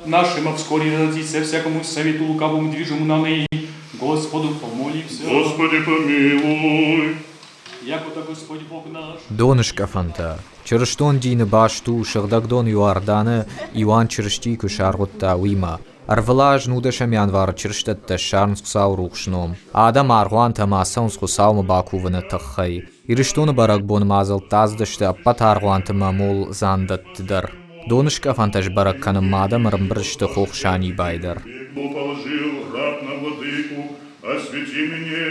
нашим, а вскоре разразится всякому совету лукавому движимому на ныне. Господу помолимся. Господи, помилуй. Яко Господь Бог наш. Доныскъӕфӕнтӕ. Чырыстон дины баст у сыгъдӕг дон Иорданы Иоанн Чырысти куы саргъуыдта, уыимӕ. Ӕрвылаз нудӕсӕм январы чырыстӕттӕ ссарынц Хуыцауы рухс ном. Адӕм аргъуантӕм ацӕуынц Хуыцаумӕ бакувыны тыххӕй. Ирыстоны бӕрӕгбоны мадзӕлттӕ ацыдысты ӕппӕт аргъуанты ӕмӕ молдзандӕтты дӕр. Доныскъӕфӕнтӕ сбӕрӕг кӕнынмӕ адӕм ӕрӕмбырд сты хох Санибайы дӕр. Положил раб на владыку, освети мне,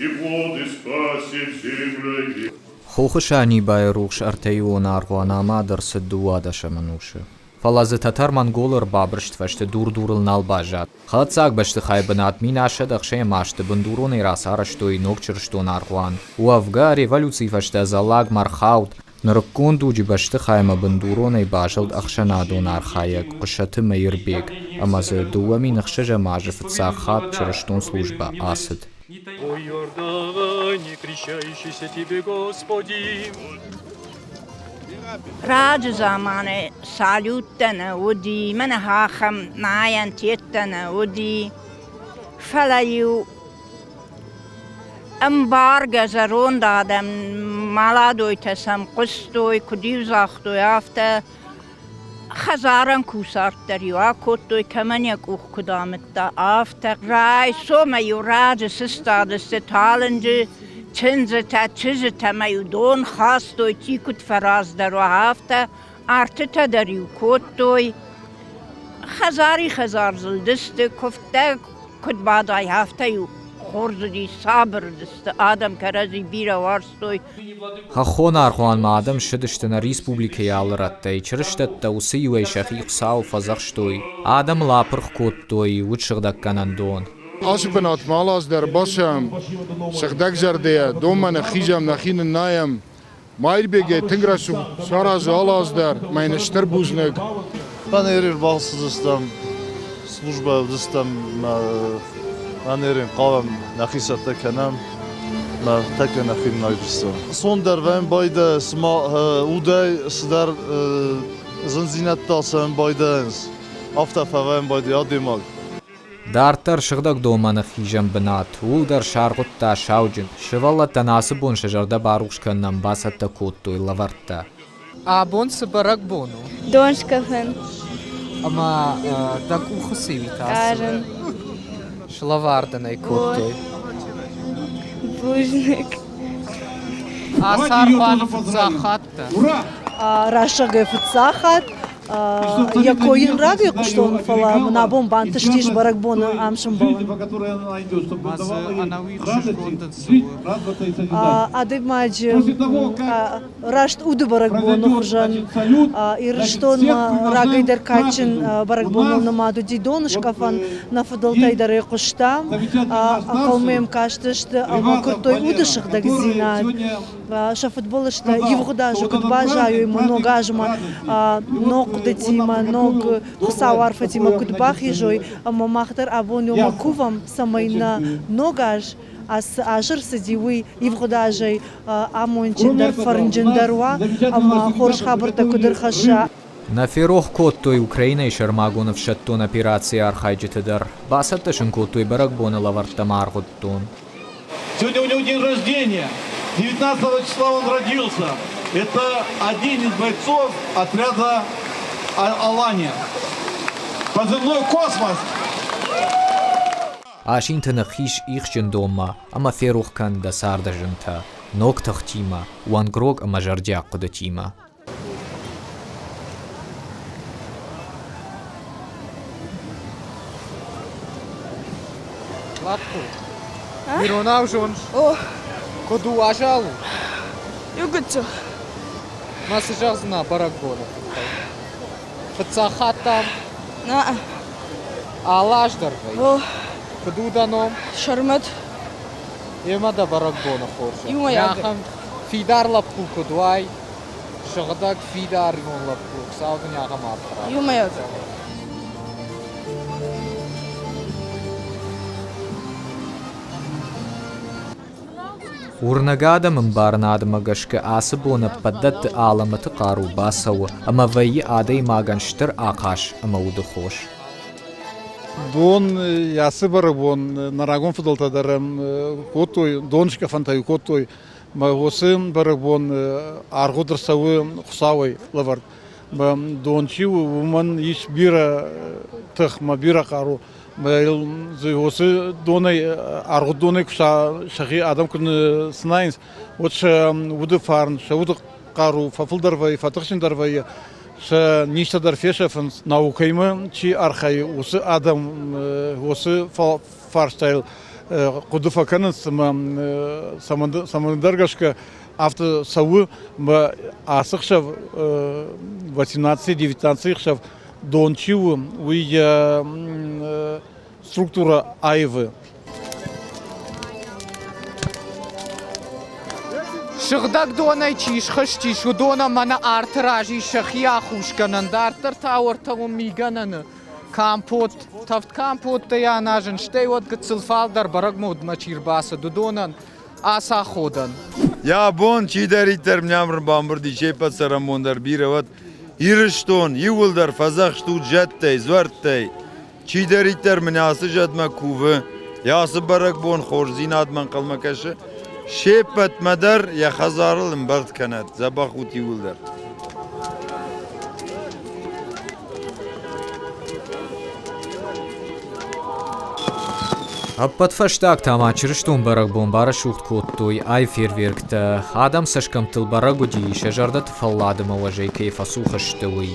и воды спаси в землю. Хохы Санибайы рухс ӕртӕиуон аргъуан амад ӕрцыд дыууадӕсӕм ӕнусы. Фӕлӕ дзы тӕтӕр-монголы ӕрбабырст фӕсте дур-дурыл нал баззад. Хӕлддзаг бӕстыхайы бынат 1160 азты бындуронӕй рацарӕзтой ног чырыстон аргъуан. Уӕвгӕ, революцийы фӕстӕ ӕдзӕллагмӕ ӕрхауд. Нырыккон дуджы бӕстыхаймӕ бындуронӕй базылд ӕхсӕнадон архайӕг Хъуысаты Мӕирбег ӕмӕ дзы 2006 азы фыццаг хатт чырыстон службӕ ацыд. О Иордане, крещающийся тебе, Господи! Раджы заманы салюттӕ нӕ уыди, мӕнӕ ахӕм найӕн теттӕ нӕ уыди, фӕлӕ-иу ӕмбаргӕ зӕронд адӕм маладойтӕ сӕм хъуыстой, куыд-иу загътой, афтӕ хӕдзарӕн кусарт дӕр-иу акодтой, кӕмӕн йӕ къух куыд амыдта, афтӕ. Райсомӕй-иу раджы сыстадысты талынджы чындзытӕ, чызджытӕ ӕмӕ-иу дон хастой, чи куыд фӕраздӕр уа, афтӕ. Артытӕ дӕр-иу кодтой. Хӕдзари-хӕдзар зылдысты, куывдтӕ куыд бадай, афтӕ-иу хорз уыди, сабыр уыдысты, адӕм кӕрӕдзи бирӕ уарзтой. Хӕххон аргъуанмӕ адӕм ссыдысты нӕ республикӕйы алы рӕттӕй, чырыстӕттӕ уыцы иуӕй сӕхи Хуыцауыл фӕдзӕхстой, адӕмыл апырх кодтой удсыгъдӕггӕнӕн дон. Ацы бынатмӕ алы аз дӕр бацӕуӕм сыгъдӕгзӕрдӕйӕ, донмӕ ныххизӕм, нӕхи ныннайӕм. Маирбегӕй тынг рӕсугъд саразы алы аз дӕр, мӕ йын стыр бузныг. Панерин ӕрбацыдыстӕм, службӕ уыдыстӕм, панерин хъавӕм нӕхи цӕттӕ кӕнӕм, мӕ тӕккӕ нӕхи найдзыстӕм. Сон дӕр вӕм байдайы, цыма удӕй цыдӕр зындзинӕдтӕ цӕуын байдайынц, афтӕ фӕвӕййӕм байдайы адӕймаг. Дарддӕр сыгъдӕг донмӕ ныххизӕн бынат, ууыл дӕр саргъуыдта сауджын. Сывӕллӕттӕн ацы бон сӕ зӕрдӕ барухс кӕнынӕн бацӕттӕ кодтой лӕвӕрттӕ. Абон цы бӕрӕгбон у? Донскъӕфӕн. Ӕмӕ дӕ къухы цы и та? Хъазын. Слӕвар дын ӕй кодтой. Бузныг. Ацы аргъуаны фыццаг хатт дӕ? Рӕсӕгӕй фыццаг хатт. Йӕ кой йын рагӕй хъуыстон, фӕлӕ мын абон бантыстис бӕрӕгбоны ам сӕмбӕлын. Адӕймаджы раст уды бӕрӕгбоны хуызӕн Ирыстонмӕ рагӕй дӕр кадджын бӕрӕгбоныл нымад уыди доныскъӕфӕн. Нӕ фыдӕлтӕй дӕр ӕй хъуыстам, ӕнхъӕлмӕ йӕм кастысты ӕмӕ куырдтой уды сыгъдӕгдзинад. Сӕ фыдбылызтӕ ивгъуыд азы куыд баззайой ӕмӕ ног азмӕ ног хъуыдытимӕ, ног Хуыцауы арфӕтимӕ куыд бахизой, ӕмӕ мах дӕр абон уымӕ кувӕм, цӕмӕй нӕ ног аз цы аз ӕрцыди, уый ивгъуыд азӕй амондджындӕр, фӕрнджындӕр уа ӕмӕ хорз хабӕрттӕ куыд ӕрхӕсса. Нӕ ферох кодтой Украинӕйы сӕрмагонд ӕфсӕддон операцийы архайджыты дӕр. Бацӕттӕ сын кодтой бӕрӕгбоны лӕвӕрттӕм аргъуыддон. Сегодня у него день рождения. 19 числа он родился. Это один из бойцов отряда «Алания». Позывной «Космос». Асинты ныххиз ихджын донмӕ ӕмӕ ферох кӕн дӕ царды зынтӕ ног тыхтимӕ, уӕнгрог ӕмӕ зӕрдиаг хъуыдытимӕ. Лӕппу, иронау зоныс? О. Куыд у уазал у? Иу гыццыл. Ма цы зӕгъдзынӕ бӕрӕгбоны тыххӕй? Фыццаг хатт дӕм? Нӕ. Алы аз дӕр вӕййы? О. Куыд у дӕ ном? Сӕрмӕт. Емӕ дӕ бӕрӕгбоны хорзӕх. Иумӕйаг. Ахӕм фидар лӕппу куыд уай, сыгъдӕг фидар ирон лӕппу, Хуыцау дын ахӕм арфӕ ракӕнӕд. Иумӕйаг. Уырнӕг адӕмы ӕмбарынадмӕ гӕсгӕ ацы бон ӕппӕт дӕтты алӕмӕты хъару бацӕуы ӕмӕ вӕййы адӕймагӕн стыр ахъаз ӕмӕ уды хос. Дон ацы бӕрӕгбон нӕ рагон фыдӕлтӕ дӕр кодтой, доныскъӕфӕнтӕ-иу кодтой. Мӕ уыцы бӕрӕгбон аргъуыд ӕрцӕуы Хуыцауӕй лӕвӕрд. Дон чи у, уымӕн ис бирӕ тых мӕ бирӕ хъару. Уыцы донӕй, аргъуыд донӕй куы сӕхи адӕм куы цынайынц, уӕд сӕ уды фарн, сӕ уды хъару фӕфылдӕр вӕййы, фӕтыхджындӕр вӕййы, сӕ низтӕ дӕр фесӕфынц. Наукӕимӕ чи архайы, уыцы адӕм уыцы фарстайыл хъуыды фӕкӕнынц ӕмӕ цӕмӕндӕр гӕсгӕ афтӕ цӕуы, ӕмӕ ацы хсӕв 18-19 хсӕв дон чи у, уый йӕ структурӕ аивы. Сыгъдӕг донӕй чи схызтис, уыдонӕн мӕнӕ арты раз ис сӕхи ахусгӕнӕн, дарддӕр та уӕртӕ уым мигӕнӕны компот, тӕвд компоттӕй аназын, стӕй уӕд гыццыл фалдӕр бӕрӕгмодмӕ чи рбацыд, уыдонӕн ацаходӕн. Йӕ бон чидӕриддӕр нӕм ӕрбамбырд ис, се ппӕт цӕрӕнбон дӕр бирӕ уӕд. Ирыстон иууылдӕр фӕдзӕхст у зӕдтӕй, дзуӕрттӕй. Чидӕриддӕр мын ацы зӕдмӕ кувы, йӕ ацы бӕрӕгбон хорздзинадмӕ ӕнхъӕлмӕ кӕсы, се ппӕтмӕ дӕр йӕ хӕдзарыл ӕмбӕрд кӕнӕд, дзӕбӕх ут иууылдӕр. Ӕппӕтфӕстаг та ма чырыстон бӕрӕгбон барӕсугъд кодтой айфейерверктӕ. Адӕм цӕсгӕмттыл бӕрӕг уыди, сӕ зӕрдӕты фӕллад ӕмӕ уӕзӕй кӕй фӕцух сты, уый.